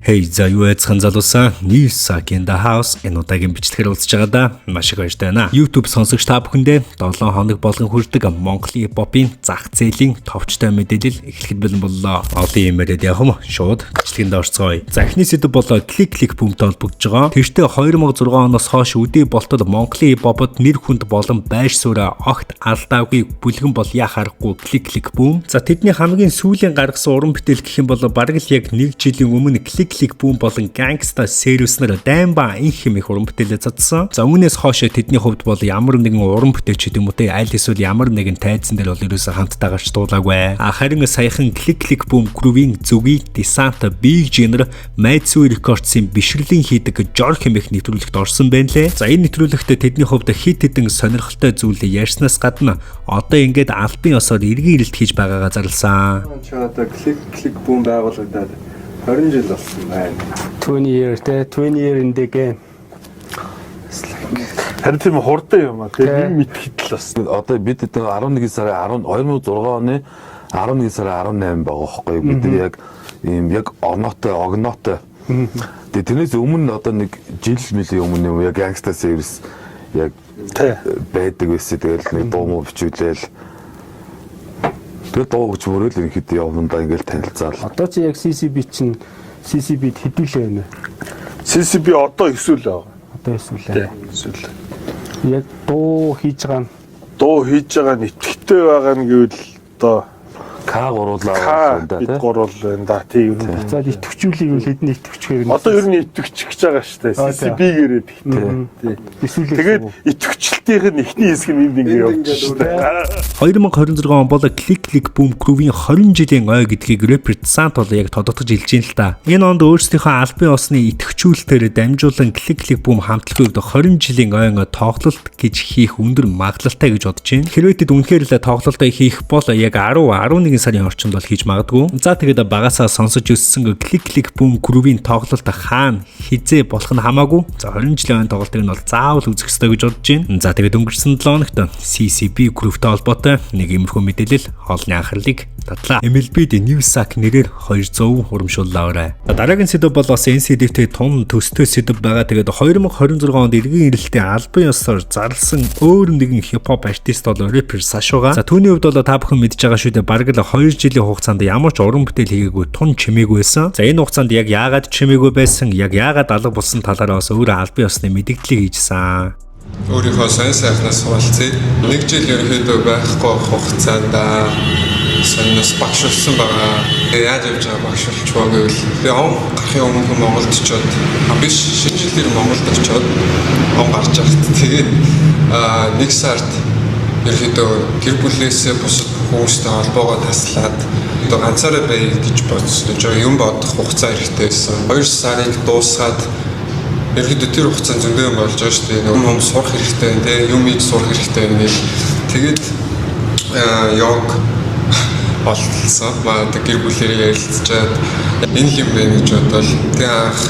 Hey, за, юу айцхан залуусаа, New Sack in the house. Энэ удаагийн бичлэгээр уулзж байгаадаа маш их баяртай байна. YouTube сонсогч та бүхэндээ 7 хоног болгон хүрдэг Монголын хипхопын зах зээлийн товчтой мэдээлэл эхлэхэд бэлэн боллоо. Олон юм яриад явах юм, шууд бичлэгэнд орцгоё. За, эхний сэдэв болоо Click Click Boom-тэй холбогдож байгаа. Тэртээ 2006 оноос хойш үдээ болтол Монголын хипхопод нэр хүнд болон байр сууриа огт алдаагүй бүлгэн бол яа харахгүй Click Click Boom. За, тэдний хамгийн сүүлийн гаргасан уран бүтээл гэх юм бол бараг л яг нэг жилийн өмнө Click Click Boom болон Gangsta Serious нар даймба инх хэмээх уран бүтээлээ задсан. За, үүнээс хойш тэдний хувьд бол ямар нэгэн уран бүтээлч гэдэг юм уу те, аль эсвэл ямар нэгэн тайзан дээр бол ерөөсөө хамтдаа гарч дуулаагүй. А харин саяхан Click Click Boom Groove-ийн зүгийн Desant Big Genre Matthew Records-ын бишрэлийн хийдэг Жор хэмээх нэвтрүүлэгт орсон байна лээ. За, энэ нэвтрүүлэгт тэдний хувьд хит хитэн сонирхолтой зүйл ярьснаас гадна одоо ингээд албан ёсоор эргэн ирэлт хийж байгаагаа зарласан. Чи одоо Click Click Boom байгуулагдаад 20 жил болсон байна. 20 year те, 20 year in the game. It's like Харин тийм хурдан юм а. Тий. Тэгээ нэг мэтгэхэд л бас. Одоо бид энэ 11 сарын 10 2006 оны 11 сарын 18 байгаа байхгүй юу? Бид нар яг ийм яг оноотой, огноотой. Тэгээ тэрнээс өмнө одоо нэг жил мөлийн өмнө юм яг Gangsta Series яг байдаг байсан. Тэгэл нэг дуу муу бичүүлээл. Тэгээ дуу гэж мөрөөл ерөнхийдөө явандаа ингээл танилцаал. Одоо чи яг CCB чинь CCB-д хэдүүлээ байна вэ? CCB одоо эсвэл байгаа. Одоо эсвэл. Тий. Эсвэл. Яг дуу хийж байгаа нь Дуу хийж байгаа нь итгэвтэй байгаа нь гэвэл одоо К гуруулаа К байна да бид тий. гурвал байна да. Тий, ер нь. буцаад итгэвчүүлээ гэвэл хэдэн итгэвчгээр нь Одоо ер нь итгэвч гэж байгаа шүү дээ. Аа, тий. CCB-гээрээ тэгтээ. Тий. эсвэл Тэгээд итгэвчлтийнх нь эхний хэсэг нь энд ингэ явж шүү дээ. 2026 он бол Click Click Boom Groove-ийн 20 жилийн ой гэдгийг рэпер Цант бол яг тодотгож хэлж байна л та. Энэ онд өөрсдийнхөө албан ёсны идэвхжүүлэлтээр дамжуулан Click Click Boom хамтлагийн хувьд 20 жилийн ойн тоглолт гэж хийх өндөр магадлалтай гэж бодож байна. Хэрвээ тэд үнэхээр л тоглолтоо хийх бол яг 10 11 сарын орчимд бол хийж магадгүй. За, тэгээд багасаа сонсож өссөн Click Click Boom Groove-ийн тоглолт хаана хизээ болох нь хамаагүй. За, 20 жилийн ойн тоглолтыг нь бол заавал үзэх ёстой гэж бодож байна. За, тэгээд өнгөрсөн 7 хоногт CCB Groove-тэй холбоотой нэг иймэрхүү мэдээлэл хоолны анхаарлыг татлаа. MLB-д New Sack нэрээр 200 урамшууллаа. Дараагийн сэдэв бол бас энэ сэдэвтэй тун төстэй сэдэв байгаа. Тэгээд 2026 онд эргэн ирэлтийн албан ёсоор зарласан өөр нэгэн хипхоп артист бол рэпер Саш байгаа. За, түүний хувьд бол та бүхэн мэдж байгаа шүү дээ. Бараг л 2 жилийн хугацаанд ямар ч уран бүтээл хийгээгүй, тун чимээгүй байсан. За, энэ хугацаанд яг яагаад чимээгүй байсан, яг яагаад алга болсон талаараа бас өөрөө албан ёсны мэдээллийг хийжсэн. Өөрийнхөө сонь сайхнаас хуваалцъя. Нэг жил ерөнхийдөө байхгүй хугацаанд сониноос багш болсон байгаа. Тэгээ яаж явж байгаа багш болчихвоо гэвэл би он гарахын өмнө Монголд очиод, а биш, шинэ жил дээр Монголд очиод, он гарч яхад тэгээд нэг сард ерөнхийдөө гэр бүлээсээ бусад хүмүүстэй холбоогоо таслаад одоо ганцаараа байя гэж бодсон. Жоо юм бодох хугацаа хэрэгтэй байсан. 2 сарыг дуусгаад ерөнхийдөө тэр хугацаанд зөндөө юм болж байгаа шүү дээ. Юм юм сурах хэрэгтэй байна те, юм хийж сурах хэрэгтэй байна гэл. Тэгээд йог олсон. Маа гэр бүлээрээ ярилцчаад энэ л юм байна гэж бодвол тэгээ анх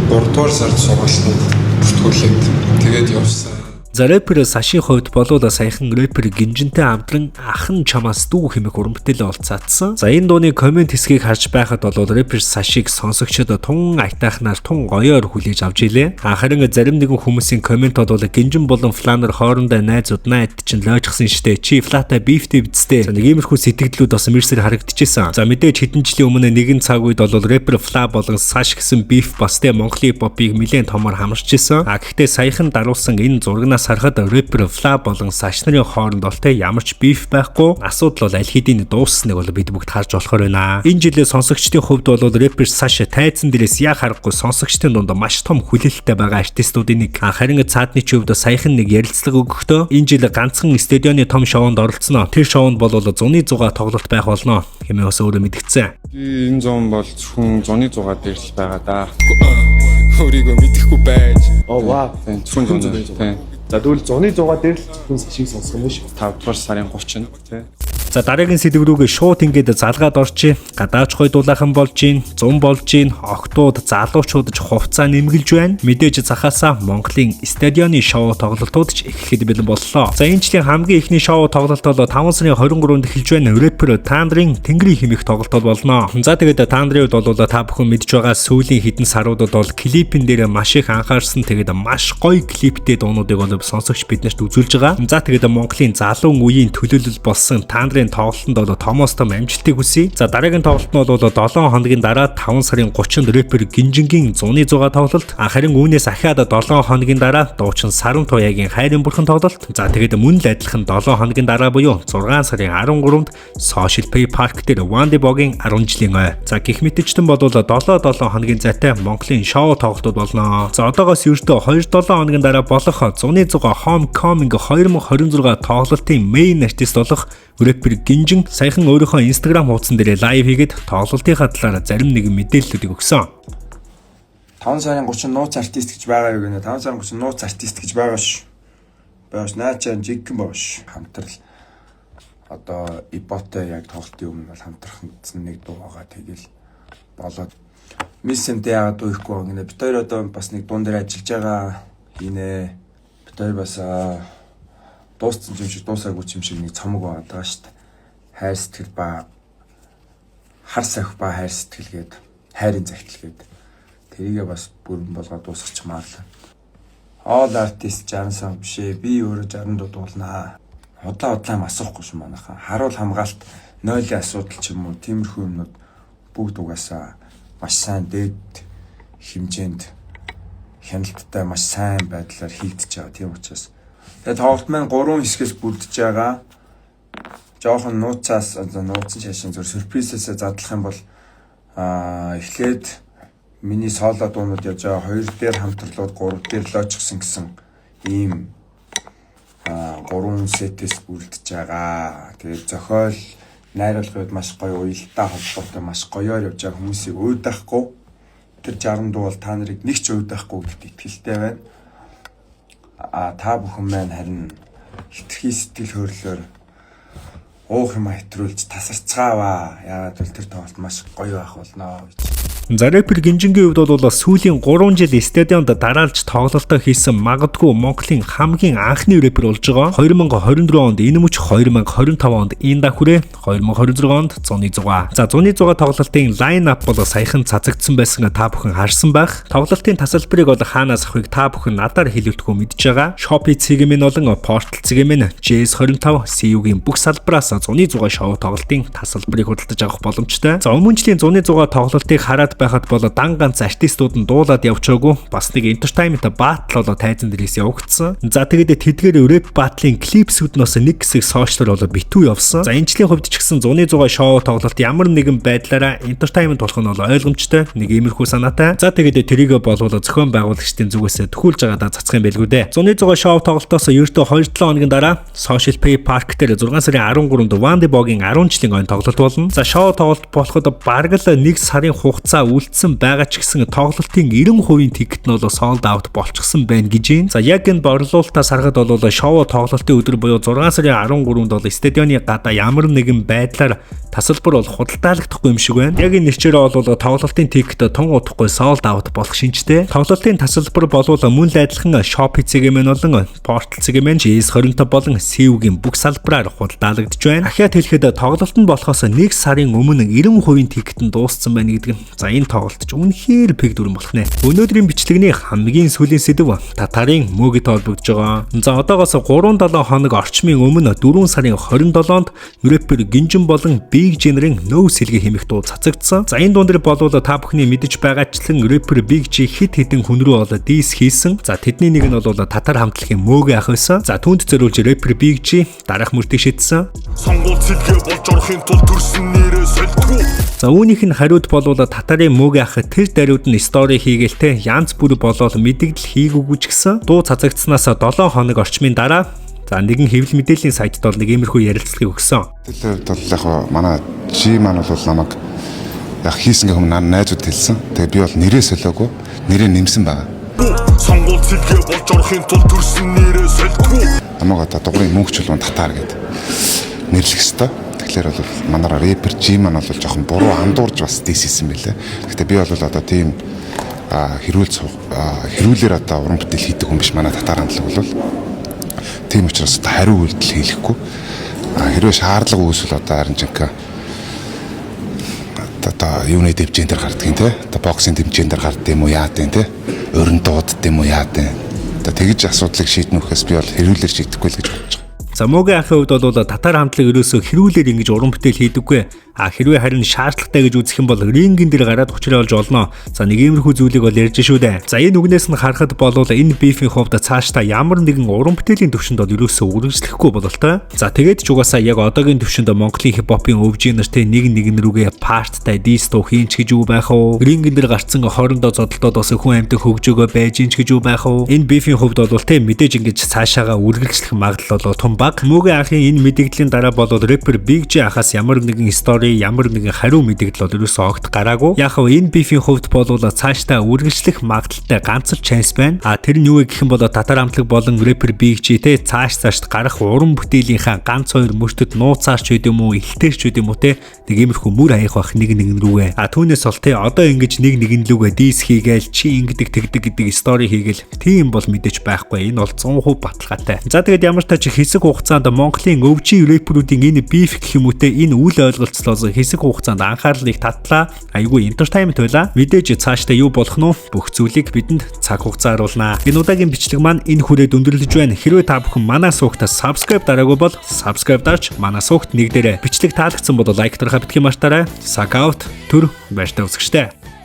3 дугаар сард сургалтанд бүртгүүлээд тэгээд явсан. За, рэпер Сашийн хувьд болвол саяхан рэпер Гинжинтэй хамтран "Ах нь чамаас дүү" хэмээх уран бүтээлээ олцаатсан. За, энэ дууны comment хэсгийг харж байхад бол рэпер Сашиг сонсогчид тун аятайхнаар, тун гоёор хүлээж авч илээ. Харин зарим нэгэн хүмүүсийн comment бол "Гинжин болон Фланер хоорондоо найзууд, найд чинь лойжсон штэ. Чи Флата beef тэй бидстэй." За, нэг иймэрхүү сэтгэлдлүүд бас мэрсэр харагдчихсан. За, мэдээж хэдэн жилийн өмнө нэгэн цаг үед бол рэпер Фла болон Саш гэсэн beef бас тэ Монголын хипхопыг нэлээд томор хамарч исэн. А гэхдээ саяхан даруулсан энэ зурагнаас харахад рэпер Фла болон Саш нарын хооронд бол тэ ямар ч beef байхгүй. Асуудал бол аль хэдийн дууссаныг бол бид бүгд харж болохоор байна. Энэ жилээ сонсогчдын хувьд бол рэпер Саш тайзан дээрээс яа харахгүй сонсогчдын дунд маш том хүлээлттэй байгаа артистуудын нэг. Харин цаадны чи хувьд саяхан нэг ярилцлага өгөхдөө энэ жил ганцхан стадионы том шоунд оролцсноо. Тэр шоунд бол зуны 100 тоглолт байх болно хэмээн бас өөрөө мэдгдсэн. Энэ зун бол зөвхөн зуны 100 дээр л байгаа да. Өөрийгөө мэдэхгүй байж. Оо, вау. Тийм, зөвхөн зуны. Тийм. За, тэгвэл зуны 100 дээр л зөвхөн Сашиг сонсох юм шүү. 5 дугаар сарын 30-нд тий. За, дараагийн сэдэв рүүгээ шууд ингээд залгаад орчих. Гадаач гойдуулаахан болж гин, зун болж гин, охтууд, залуучууд ч хувцаа нэмгэлж байна. Мэдээж захаасаа Монголын стадионы шоу тоглолтууд ч эхлэхэд бэлэн боллоо. За, энэ жилийн хамгийн эхний шоу тоглолт бол 5 сарын 23-нд эхэлж байна. Рэпер Тандрын Тэнгэрийн хэмээх тоглолт болно. За, тэгээд Тандрын хувьд бол та бүхэн мэдж байгаа, сүүлийн хэдэн саруудад бол клипэн дээр маш их анхаарсан. Тэгээд маш гоё клиптэй дуунуудыг бол сонсогч биднэрт үзүүлж байгаа. За, тэгээд Монголын залуу үеийн төлөөлөл болсон Тандрын тоглолтод бол томоос том амжилтыг хүсье. За, дараагийн тоглолт нь бол 7 хоногийн дараа 5 сарын 30-нд рэпер Гинжингийн зуны 6 тоглолт. Харин үүнээс ахиад 7 хоногийн дараа дуучин Саран Туяагийн Хайрын бурхан тоглолт. За, тэгээд мөн л адилхан 7 хоногийн дараа буюу 6 сарын 13-нд Social Pay Park дээр Wandy Boгийн 10 жилийн ой. За, гэх мэтчдэн бол 7 7 хоногийн зайтай Монголын шоу тоглолтууд болно. За, одоогоос ердөө 2 7 хоногийн дараа болох зуны 6 Homecoming 2026 тоглолтын main artist болох рэпер Гинжин саяхан өөрийнхөө Instagram хуудсан дээр live хийгээд тоглолтынхаа талаар зарим нэгэн мэдээллүүдийг өгсөн. 5 сарын 30 нууц артист гэж байгаа юу гэнэ? 5 сарын 30 нууц артист гэж байгаа ш. Байгаа ш. Наачаа жигхэн байгаа ш. Хамтрал одоо Иботой яг тоглолтын өмнө бол хамтрахсан нэг дуу байгаа. Тэгэл болоод Мисс Эмдэ яагаад дуу ихгүй байгаа гэнэ? Бид хоёр одоо бас нэг дуун дээр ажиллаж байгаа хийнэ. Бид хоёр бас дууссан юм шиг, дуусаагүй юм шиг нэг цомог байгаа даа шүү дээ. Хайр сэтгэл ба хар сахи ба хайр сэтгэл гээд, хайрын захидал гээд, тэрийгээ бас бүрэн болгоод дуусгачмаар л. All artist 60 сан биш ээ. Би өөрөө 60 дуу дуулнаа. Удлаа удлаа юм асуухгүй шүү манайхан. Харуул хамгаалт, нойлын асуудал ч юм уу, тиймэрхүү юмнууд бүгд угаасаа маш сайн дээд хэмжээнд хяналттай, маш сайн байдлаар хийгдэж байгаа. Тийм учраас тэгээ тоглолт маань гурван хэсгээс бүрдэж байгаа. Жоохон нууцаас, одоо нууцсан шашин зөв сюрпризээсээ задлах юм бол эхлээд миний соло дуунууд явж байгаа. Хоёр дээр хамтарлууд, гурав дээр лоожгсон гэсэн ийм гурван set ээс бүрдэж байгаа. Тэгээд зохиол найруулгын хувьд маш гоё уялдаа холбоотой, маш гоёор явж байгаа, хүмүүсийг уйдахгүй. Тэр 60 дуу бол та нарыг нэг ч уйдахгүй гэдэгт итгэлтэй байна. А та бүхэн маань харин хитрхи сэтгэл хөдлөлөөр уух юм хэтрүүлж тасарцгааваа. Яагаад гэвэл тэр тоглолт маш гоё байх болно гэж. За, рэпер Гинжингийн хувьд бол сүүлийн 3 жил стадионд дараалж тоглолтоо хийсэн магадгүй Монголын хамгийн анхны рэпер болж байгаа. 2024 онд энэ мөч, 2025 онд энэ дахүрээ, 2026 онд зуны 6. За, зуны 6 тоглолтын line up бол саяхан цацагдсан байсан, та бүхэн харсан байх. Тоглолтын тасалбарыг бол хаанаас авахыг та бүхэн надаар хэлүүлдэхүү мэдж байгаа. Shopee цэгийн болон Portal цэгийн JS25 CU-гийн бүх салбараас зуны 6 шоу тоглолтын тасалбарыг худалдаж авах боломжтой. За, өмнө жилийн зуны 6 тоглолтыг хараад байхад бол дан ганц артистууд нь дуулаад явчаагүй, бас нэг entertainment battle болоо тайзан дээрээс явагдсан. За, тэгээд тэдгээр rap battle-ын клипсүүд нь бас нэг хэсэг social оор болоо битүү явсан. За, энэ жилийн хувьд ч гэсэн зуны 6 шоу тоглолт ямар нэгэн байдлаараа entertainment болох нь бол ойлгомжтой. Нэг иймэрхүү санаатай. За, тэгээд тэрийгэ болвол зохион байгуулагчдын зүгээс төхүүлж байгаадаа цацах юм байлгүй дээ. Зуны 6 шоу тоглолтоос ердөө 2-7 хоногийн дараа Social Pay Park дээр 6 сарын 13-нд Wandy Boгийн 10 жилийн ойн тоглолт болно. За, шоу тоглолт болоход бараг л нэг сарын хугацаа үлдсэн байгаа ч гэсэн тоглолтын 90% ticket нь бол sold out болчихсон байна гэж байна. За, яг энэ борлуулалтаас харахад бол шоу тоглолтын өдөр буюу 6 сарын 13-нд бол стадионы гадаа ямар нэгэн байдлаар тасалбар бол худалдаалагдахгүй юм шиг байна. Яг энэ нэрчээрээ бол тоглолтын ticket тун удахгүй sold out болох шинжтэй. Тоглолтын тасалбар болвол мөн л адилхан Shopee цэгийн болон Portal цэгийн GS25 болон CU-гийн бүх салбараар худалдаалагдж байна. Ахиад хэлэхэд тоглолт нь болохоос нэг сарын өмнө 90% ticket нь дууссан байна гэдэг нь. За, энэ тоглолт ч үнэхээр пэг дүрэн болох нэ. Өнөөдрийн бичлэгний хамгийн сүүлийн сэдэв Татарын мөөгийн холбогдож байгаа. За, одоогоос 3-7 хоног орчмын өмнө 4 сарын 27-нд рэпер Гинжин болон Big G-нэрийн No сэлгээ хэмэх дуу цацагдсан. За, энэ дуун дээр болвол та бүхний мэдэж байгаачлан рэпер Big G хит хитэн хүн рүү болоо diss хийсэн. За, тэдний нэг нь бол Татар хамтлагийн мөөгийн ах байсан. За, түүнд зориулж рэпер Big G дараах мөртийг шидсэн. Сонгуул сэлгээ болж орохын тулд төрсөн нэрээ сольдгүй. За, үүнийх нь хариуд болвол Татарын мөөгийн ах тэр даруйд нь story хийгэлтэй янз бүр болоод мэдэгдэл хийгээгүй ч гэсэн дуу цацагдсанаас 7 хоног орчмын дараа, за, нэгэн хэвлэл мэдээллийн сайтд бол нэг иймэрхүү ярилцлагыг өгсөн. Тэр хувьд бол яг манай G маань бол намайг яг хийсэн гэх юм найзууд хэлсэн. Тэгээ би бол нэрээ солиогүй, нэрээ нэмсэн байгаа. Сонгуул сэлгээ болж орохын тулд төрсөн нэрээ сольдгүй. Намайг одоо дугуйн мөнх чулуун татаар гэд нэрлэх ёстой. Тэгэхээр бол манайра рэпер G маань бол жоохон буруу андуурж бас diss хийсэн байлээ. Гэхдээ би бол одоо тийм хэрүүлээр одоо уран бүтээл хийдэг хүн биш, манай татар хамтлаг бол. Тийм учраас одоо хариу үйлдэл хийлэхгүй. Хэрвээ шаардлага үүсвэл одоо харин жинхэнэ одоо юуны дэмжээн дээр гардгийн те, одоо боксын дэмжээн дээр гардсан юм уу, яадын те, өрн дуудд юм уу, яадын, одоо тэгж асуудлыг шийднэ үхээс би бол хэрүүлэр шийдэхгүй л гэж бодож байгаа. За, Муугийн ахын хувьд бол татар хамтлаг ерөөсөө хэрүүлэр ингэж уран бүтээл хийдэггүй. А хэрвээ харин шаардлагатай гэж үзэх юм бол рингэн дээр гараад учраа олж олно. За, нэг иймэрхүү зүйлийг бол ярьж шүү дээ. За, энэ үгнээс нь харахад бол энэ beef ийн хувьд цаашдаа ямар нэгэн уран бүтээлийн төвшөнд бол ерөөсөө үргэлжлэхгүй бололтой. За, тэгээд ч угаасаа яг одоогийн төвшөнд Монголын хипхопын өвжийн нартай нэг нэгэн рүүгээ part тай diss дуу хийн ч гэж юу байх вэ? Рингэн дээр гарцсан хоорондоо зодолдоод бас хүн амьтан хөгжөөгөө байж ин ч гэж юу байх вэ? Энэ beef ийн хувьд бол те мэдээж ингэж цаашаага үргэлжлэх магадлал бол том баг. Муугийн ахын энэ мэдэгдлийн дараа бол рэпер Big G ахаас ямар нэгэн story, ямар нэгэн хариу мэдэгдэл бол ерөөсөө огт гараагүй. Яг хав энэ beef ийн хувьд бол цаашдаа үргэлжлэх магадлалтай ганц л chance байна. А тэр нь юу вэ гэх юм бол татар хамтлаг болон рэпер Big G те цааш цаашд гарах уран бүтээлийнхаа ганц хоёр мөртөд нууцаарч байд юм уу, элтэрч байд юм уу те, нэг иймэрхүү мөр хаях бах нэг нэгэн рүүгээ. А түүнээс бол те одоо ингэж нэг нэгэн лүгээ diss хийгээл, чи ингэдэг тэгдэг гэдэг story хийгээл, тийм бол мэдээж байхгүй. Энэ бол 100% баталгаатай. За, тэгээд ямар ч тач хэсэг хугацаанд Монголын өвжийн рэперүүдийн энэ beef гэх юм уу те, энэ үл ойлголцлоос хэсэг хугацаанд анхаарлыг татлаа. Айгүй entertainment байлаа. Мэдээж цаашдаа юу болох нь, бүх зүйлийг бидэнд цаг хугацаа харуулнаа. Энэ удаагийн бичлэг маань энэ хүрээд өндөрлөж байна. Хэрвээ та бүхэн манай сувагт subscribe дараагүй бол subscribe дарж манай сувагт нэгдээрэй. Бичлэг таалагдсан бол like дарахаа битгий мартаарай. Sag out, түр баяртай үзэгчтэй.